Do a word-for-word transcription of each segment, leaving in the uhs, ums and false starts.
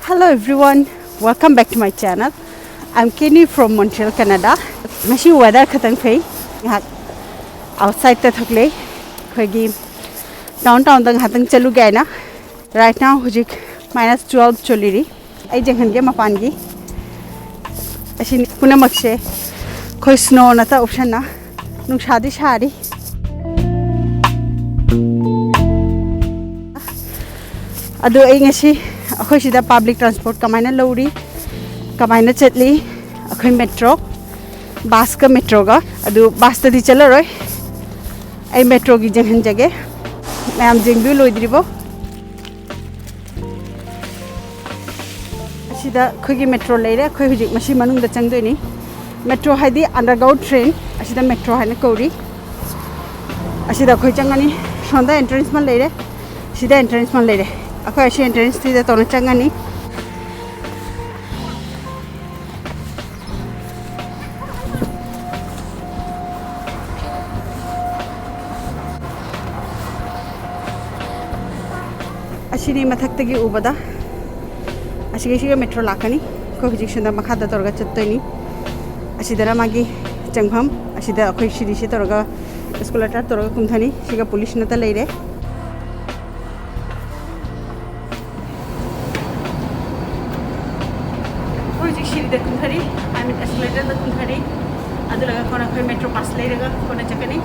Hello everyone, welcome back to my channel. I'm Kenny from Montreal, Canada. ꯉꯁꯤ weather ꯈꯇꯪ ꯐꯩ, ꯉꯥꯏꯍꯥꯛ outside ꯇ ꯊꯣꯛꯂꯛꯏ꯫ ꯑꯩꯈꯣꯏꯒꯤ downtown ꯗ ꯉꯥꯏꯍꯥꯛꯇꯪ ꯆꯠꯂꯨꯒꯦ ꯍꯥꯏꯅ꯫ Right now ꯍꯧꯖꯤꯛ minus twelve ꯆꯣꯜꯂꯤꯔꯤ꯫ ꯑꯩ ꯌꯦꯡꯍꯟꯒꯦ ꯃꯄꯥꯟꯒꯤ꯫ ꯑꯁꯤꯅꯤ ꯄꯨꯝꯅꯃꯛꯁꯦ ꯑꯩꯈꯣꯏ snow ꯅꯠꯇ option ꯅ꯫ ꯅꯨꯡꯁꯥꯗꯤ ꯁꯥꯔꯤ꯫ ꯑꯗꯣ ꯑꯩ ꯉꯁꯤ ꯑꯩꯈꯣꯏ ꯁꯤꯗ public transport ꯀꯃꯥꯏꯅ ꯂꯧꯔꯤ, ꯀꯃꯥꯏꯅ ꯆꯠꯂꯤ, ꯑꯩꯈꯣꯏ metro, bus ꯀ metro ꯒ꯫ ꯑꯗꯨ bus ꯇꯗꯤ ꯆꯠꯂꯔꯣꯏ, ꯑꯩ metro ꯒꯤ ꯌꯦꯡꯍꯟꯖꯒꯦ꯫ ꯃꯌꯥꯝ ꯌꯦꯡꯕꯤꯌꯨ ꯂꯣꯏꯗ꯭ꯔꯤꯕꯣ꯫ ꯑꯁꯤꯗ ꯑꯩꯈꯣꯏꯒꯤ metro ꯂꯩꯔꯦ꯫ ꯑꯩꯈꯣꯏ ꯍꯧꯖꯤꯛ ꯃꯁꯤ ꯃꯅꯨꯡꯗ ꯆꯪꯗꯣꯏꯅꯤ꯫ Metro ꯍꯥꯏꯗꯤ underground train, ꯑꯁꯤꯗ metro ꯍꯥꯏꯅ ꯀꯧꯔꯤ꯫ ꯑꯁꯤꯗ ꯑꯩꯈꯣꯏ ꯆꯪꯉꯅꯤ꯫ ꯁꯣꯝꯗ entrance ꯑꯃ ꯂꯩꯔꯦ, ꯁꯤꯗ entrance ꯑꯃ ꯂꯩꯔꯦ꯫ ꯑꯩꯈꯣꯏ ꯑꯁꯤ entrance ꯁꯤꯗ ꯇꯧꯅ ꯆꯪꯉꯅꯤ꯫ ꯑꯁꯤꯅꯤ ꯃꯊꯛꯇꯒꯤ ꯎꯕꯗ꯫ ꯑꯁꯤꯒꯩꯁꯤꯒ metro ꯂꯥꯛꯀꯅꯤ꯫ ꯑꯩꯈꯣꯏ ꯍꯧꯖꯤꯛ ꯁꯤꯗ ꯃꯈꯥꯗ ꯇꯧꯔꯒ ꯆꯠꯇꯣꯏꯅꯤ꯫ ꯑꯁꯤꯗꯅ ꯃꯥꯒꯤ ꯆꯪꯐꯝ꯫ ꯑꯁꯤꯗ ꯑꯩꯈꯣꯏ ꯁꯤꯔꯤꯁꯤ ꯇꯧꯔꯒ escalator ꯇꯧꯔꯒ ꯀꯨꯝꯊꯅꯤ꯫ ꯁꯤꯒ police ꯅꯠꯇ ꯂꯩꯔꯦ꯫ ꯑꯩꯈꯣꯏ ꯍꯧꯖꯤꯛ ꯁꯤꯔꯤꯗ ꯀꯨꯝꯊꯔꯤ, I mean escalator ꯗ ꯀꯨꯝꯊꯔꯤ꯫ ꯑꯗꯨ ꯂꯣꯏꯔꯒ ꯀꯣꯟꯅ ꯑꯩꯈꯣꯏ metro pass ꯂꯩꯔꯒ ꯀꯣꯟꯅ ꯆꯠꯀꯅꯤ꯫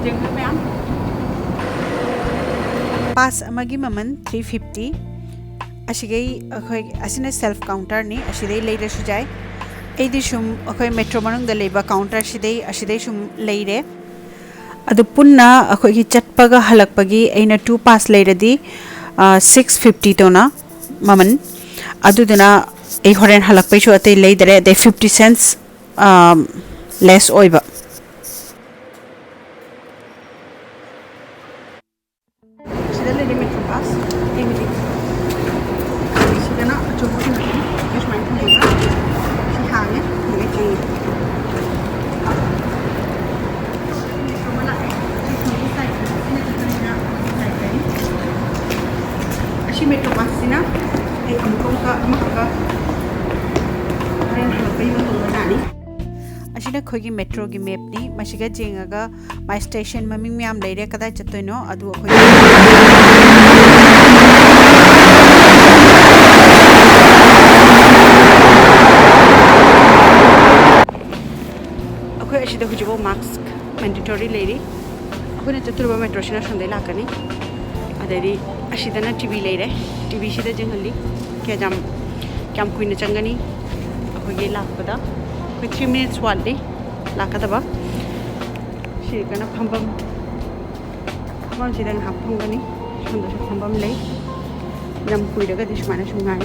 ꯌꯦꯡꯕꯤꯌꯨ ꯃꯌꯥꯝ꯫ Pass ꯑꯃꯒꯤ ꯃꯃꯜ three fifty꯫ ꯑꯁꯤꯒꯩ ꯑꯩꯈꯣꯏ ꯑꯁꯤꯅ self counter ꯅꯤ, ꯑꯁꯤꯗꯩ ꯂꯩꯔꯁꯨ ꯌꯥꯏ꯫ ꯑꯩꯗꯤ ꯁꯨꯝ ꯑꯩꯈꯣꯏ metro ꯃꯅꯨꯡꯗ ꯂꯩꯕ counter ꯁꯤꯗꯩ ꯑꯁꯤꯗꯩ ꯁꯨꯝ ꯂꯩꯔꯦ꯫ ꯑꯗꯨ ꯄꯨꯟꯅ ꯑꯩꯈꯣꯏꯒꯤ ꯆꯠꯄꯒ ꯍꯜꯂꯛꯄꯒꯤ ꯑꯩꯅ two pass ꯂꯩꯔꯗꯤ, ꯑ, six fifty ꯇꯧꯅ ꯃꯃꯜ꯫ ꯑꯗꯨꯗꯨꯅ ꯑꯩ ꯍꯣꯔꯦꯟ ꯍꯜꯂꯛꯄꯩꯁꯨ ꯑꯇꯩ ꯂꯩꯗꯔꯦ, ꯑꯗꯩ fifty cents, ꯑ, less ꯑꯣꯏꯕ꯫ ꯁꯤꯗ ꯂꯩꯔꯦ metro pass꯫ ꯑꯩ ꯍꯧꯖꯤꯛ ꯁꯤꯗꯅ ꯑꯆꯧꯕ ꯑꯣꯏꯅ ꯁꯨꯃꯥꯏꯅ ꯊꯝꯃꯒ ꯁꯤ ꯍꯥꯡꯉꯦ, ꯑꯗꯨꯒ ꯆꯪꯉꯦ꯫ Metro ꯑꯃ ꯂꯥꯛꯑꯦ꯫ ꯁꯤ ꯁꯣꯝꯒꯤ side ꯅꯤ, ꯑꯩꯅ ꯆꯠꯄꯅꯤꯅ ꯁꯣꯝꯒꯤ side ꯇꯅꯤ꯫ ꯑꯁꯤ metro pass ꯁꯤꯅ ꯑꯩ ꯑꯃꯈꯛꯀ ꯍꯣꯔꯦꯟ ꯍꯜꯂꯛꯄꯩ ꯌꯨꯝ ꯇꯣꯡꯕ ꯌꯥꯅꯤ꯫ ꯑꯁꯤꯅ ꯑꯩꯈꯣꯏꯒꯤ ꯃꯦꯇ꯭ꯔꯣꯒꯤ ꯃꯦꯞꯅꯤ꯫ ꯃꯁꯤꯒ ꯌꯦꯡꯉꯒ ꯃꯥꯏ ꯁ꯭ꯇꯦꯁꯟ ꯃꯃꯤꯡ ꯃꯌꯥꯝ ꯂꯩꯔꯦ, ꯀꯗꯥꯏ ꯆꯠꯇꯣꯏꯅꯣ ꯑꯗꯨ ꯑꯩꯈꯣꯏ ꯑꯩꯈꯣꯏ ꯑꯁꯤꯗ ꯍꯧꯖꯤꯛꯐꯥꯎ ꯃꯥꯛꯁ ꯃꯦꯟꯗꯦꯇꯣꯔꯤ ꯂꯩꯔꯤ꯫ ꯑꯩꯈꯣꯏꯅ ꯆꯠꯇꯣꯔꯤꯕ ꯃꯦꯇ꯭ꯔꯣꯁꯤꯅ ꯁꯣꯝꯗꯩ ꯂꯥꯛꯀꯅꯤ꯫ ꯑꯗꯩꯗꯤ ꯑꯁꯤꯗꯅ ꯇꯤ ꯚꯤ ꯂꯩꯔꯦ, ꯇꯤ ꯚꯤꯁꯤꯗ ꯌꯦꯡꯍꯜꯂꯤ꯫ ꯀꯌꯥꯝ ꯀꯌꯥꯝ ꯀꯨꯏꯅ ꯆꯪꯒꯅꯤ ꯑꯩꯈꯣꯏꯒꯤ ꯂꯥꯛꯄꯗ? ꯑꯩꯈꯣꯏ ꯊ꯭ꯔꯤ ꯃꯤꯅꯤꯠꯁ ꯋꯥꯠꯂꯤ ꯂꯥꯛꯀꯗꯕ꯫ ꯁꯤꯒꯅ ꯐꯝꯐꯝ, ꯐꯝꯐꯝꯁꯤꯗ ꯉꯥꯏꯍꯥꯛ ꯐꯝꯒꯅꯤ꯫ ꯁꯣꯝꯗꯁꯨ ꯐꯝꯐꯝ ꯂꯩ꯫ ꯌꯥꯝ ꯀꯨꯏꯔꯒꯗꯤ ꯁꯨꯃꯥꯏꯅꯁꯨ ꯉꯥꯏ꯫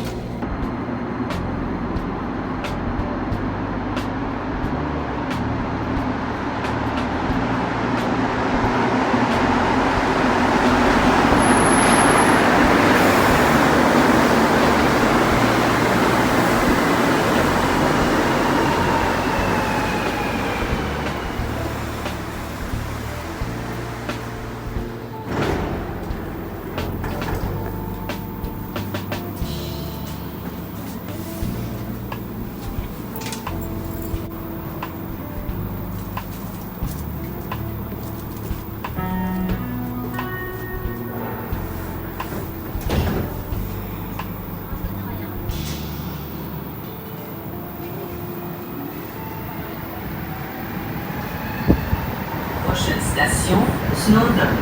Prochaine station, Snowdon.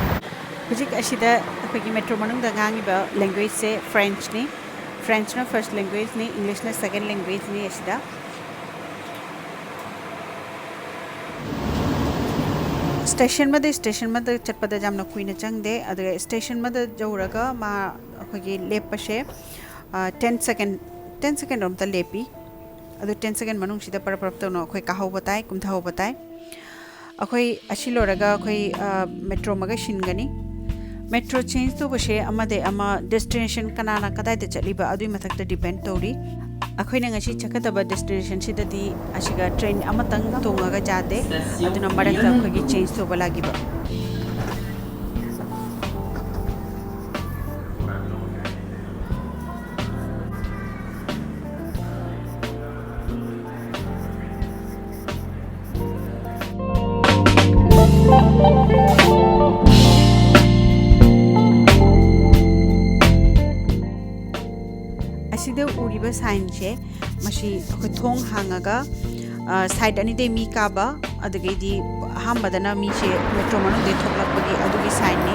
ꯍꯧꯖꯤꯛ ꯑꯁꯤꯗ ꯑꯩꯈꯣꯏꯒꯤ ꯃꯦꯇ꯭ꯔꯣ ꯃꯅꯨꯡꯗ ꯉꯥꯡꯉꯤꯕ ꯂꯦꯡꯒ꯭ꯋꯦꯖꯁꯦ ꯐ꯭ꯔꯦꯟꯁꯅꯤ꯫ ꯐ꯭ꯔꯦꯟꯁꯅ ꯐꯥꯔꯁ ꯂꯦꯡꯒ꯭ꯋꯦꯖꯅꯤ, ꯏꯪꯂꯤꯁꯅ ꯁꯦꯀꯦꯟ ꯂꯦꯡꯒ꯭ꯋꯦꯖꯅꯤ꯫ ꯑꯁꯤꯗ ꯁ꯭ꯇꯦꯁꯟ ꯑꯃꯗꯒꯤ ꯁ꯭ꯇꯦꯁꯟ ꯑꯃꯗ ꯆꯠꯄꯗ ꯌꯥꯝꯅ ꯀꯨꯏꯅ ꯆꯪꯗꯦ꯫ ꯑꯗꯨꯒ ꯁ꯭ꯇꯦꯁꯟ ꯑꯃꯗ ꯌꯧꯔꯒ ꯃꯥ ꯑꯩꯈꯣꯏꯒꯤ ꯂꯦꯞꯄꯁꯦ, ꯑ, ꯇꯦꯟ ꯁꯦꯀꯦꯟ, ꯇꯦꯟ ꯁꯦꯀꯦꯟ ꯔꯣꯝꯇ ꯂꯦꯞꯄꯤ꯫ ꯑꯗꯨ ꯇꯦꯟ ꯁꯦꯀꯦꯟ ꯃꯅꯨꯡꯁꯤꯗ ꯄꯔꯞ ꯄꯔꯞ ꯇꯧꯅ ꯑꯩꯈꯣꯏ ꯀꯥꯍꯧꯕ ꯇꯥꯏ, ꯀꯨꯝꯊꯍꯧꯕ ꯇꯥꯏ꯫ ꯑꯩꯈꯣꯏ ꯑꯁꯤ ꯂꯣꯏꯔꯒ ꯑꯩꯈꯣꯏ, ꯑ, ꯃꯦꯇ꯭ꯔꯣ ꯑꯃꯒ ꯁꯤꯟꯒꯅꯤ꯫ ꯃꯦꯇ꯭ꯔꯣ ꯆꯦꯟꯖ ꯇꯧꯕꯁꯦ ꯑꯃꯗꯒꯤ ꯑꯃ ꯗꯦꯁꯇꯤꯅꯦꯁꯟ ꯀꯅꯥꯅ ꯀꯗꯥꯏꯗ ꯆꯠꯂꯤꯕ ꯑꯗꯨꯒꯤ ꯃꯊꯛꯇ ꯗꯤꯄꯦꯟ ꯇꯧꯔꯤ꯫ ꯑꯩꯈꯣꯏꯅ ꯉꯁꯤ ꯆꯠꯀꯗꯕ ꯗꯦꯁꯇꯤꯅꯦꯁꯟꯁꯤꯗꯗꯤ ꯑꯁꯤꯒ ꯇ꯭ꯔꯦꯟ ꯑꯃꯇꯪ ꯇꯣꯡꯉꯒ ꯌꯥꯗꯦ, ꯑꯗꯨꯅ ꯃꯔꯛꯇ ꯑꯩꯈꯣꯏꯒꯤ ꯆꯦꯟꯖ ꯇꯧꯕ ꯂꯥꯛꯈꯤꯕ꯫ ꯁꯤꯗ ꯎꯔꯤꯕ ꯁꯥꯏꯟꯁꯦ, ꯃꯁꯤ ꯑꯩꯈꯣꯏ ꯊꯣꯡ ꯍꯥꯡꯉꯒ, ꯑ, ꯁꯥꯏꯠ ꯑꯅꯤꯗꯩ ꯃꯤ ꯀꯥꯕ, ꯑꯗꯨꯗꯒꯤꯗꯤ ꯑꯍꯥꯟꯕꯗꯅ ꯃꯤꯁꯦ ꯃꯦꯇ꯭ꯔꯣ ꯃꯅꯨꯡꯗꯩ ꯊꯣꯛꯂꯛꯄꯒꯤ ꯑꯗꯨꯒꯤ ꯁꯥꯏꯟꯅꯤ꯫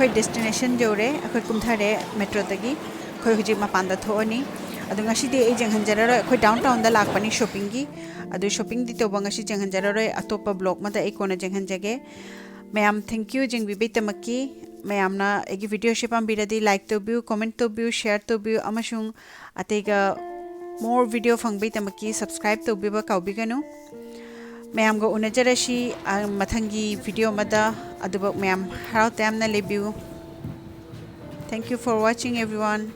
ꯑꯩꯈꯣꯏ ꯗꯦꯁꯇꯤꯅꯦꯁꯟ ꯌꯧꯔꯦ꯫ ꯑꯩꯈꯣꯏ ꯀꯨꯝꯊꯔꯦ ꯃꯦꯇ꯭ꯔꯣꯗꯒꯤ꯫ ꯑꯩꯈꯣꯏ ꯍꯧꯖꯤꯛ ꯃꯄꯥꯟꯗ ꯊꯣꯛꯑꯅꯤ꯫ ꯑꯗꯣ ꯉꯁꯤꯗꯤ ꯑꯩ ꯌꯦꯡꯍꯟꯖꯔꯔꯣꯏ꯫ ꯑꯩꯈꯣꯏ ꯗꯥꯎꯟ ꯇꯥꯎꯟꯗ ꯂꯥꯛꯄꯅꯤ ꯁꯣꯞꯄꯤꯡꯒꯤ꯫ ꯑꯗꯨ ꯁꯣꯞꯄꯤꯡꯗꯤ ꯇꯧꯕ ꯉꯁꯤ ꯌꯦꯡꯍꯟꯖꯔꯔꯣꯏ꯫ ꯑꯇꯣꯞꯄ ꯕ꯭ꯂꯣꯛ ꯑꯃꯗ ꯑꯩ ꯀꯣꯟꯅ ꯌꯦꯡꯍꯟꯖꯒꯦ꯫ ꯃꯌꯥꯝ, thank you ꯌꯦꯡꯕꯤꯕꯩꯗꯃꯛꯀꯤ꯫ ꯃꯌꯥꯝꯅ ꯑꯩꯒꯤ ꯚꯤꯗꯤꯑꯣꯁꯦ ꯄꯥꯝꯕꯤꯔꯗꯤ ꯂꯥꯏꯛ ꯇꯧꯕꯤꯌꯨ, ꯀꯣꯃꯦꯟ ꯇꯧꯕꯤꯌꯨ, ꯁꯤꯌꯔ ꯇꯧꯕꯤꯌꯨ, ꯑꯃꯁꯨꯡ ꯑꯇꯩꯒ more video ꯐꯪꯕꯩꯗꯃꯛꯀꯤ ꯁꯕꯁꯀ꯭ꯔꯥꯏꯕ ꯇꯧꯕꯤꯕ ꯀꯥꯎꯕꯤꯒꯅꯨ꯫ ꯃꯌꯥꯝꯒ ꯎꯅꯖꯔꯁꯤ, ꯑ, ꯃꯊꯪꯒꯤ ꯚꯤꯗꯤꯑꯣ ꯑꯃꯗ꯫ ꯑꯗꯨꯕꯨ ꯃꯌꯥꯝ ꯍꯔꯥꯎ ꯇꯌꯥꯝꯅ ꯂꯩꯕꯤꯌꯨ꯫ Thank you for watching, everyone.